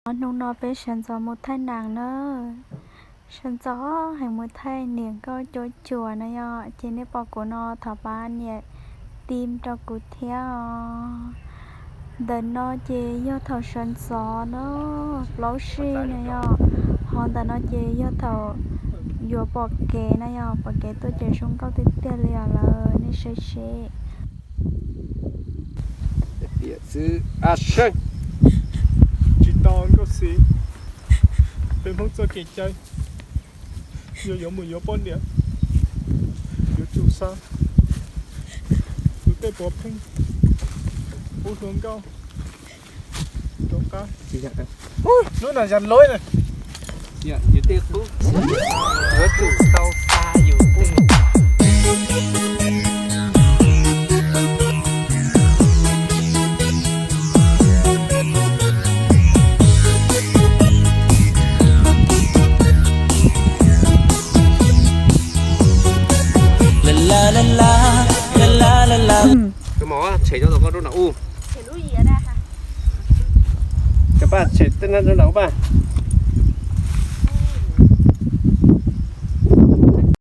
Hnub no peb sawv ntxov mus thaij nam na, sawv ntxov heev mus thaij niam nkauj cuab cuas na yom. Ces nej pom kuv no thov pab nias tim rau kuv thiab os. Ntawm no ces yog thaum sawv ntxov na, plaub sij na yom. Ho ntawm no ces yog thaum yuav pom kev na yom, pom kev tuaj ces zoo nkauj tiag tiag li os lawm, nej saib seb. Tiam xwb a seej, tsis tau nkauj xis, peb Hmoob txoj kev cai, yog yuav mus yuav poj niam, yuav tsum xa tus tej puav pheej ub hluas nkauj rov qab. Lub no yog lawv na, yus tej qub, yuav tsum tau xa yus tej. Tus mos tshem cov tom koj rau nram ub. Cov paj tshem tej no rau nram ub paj.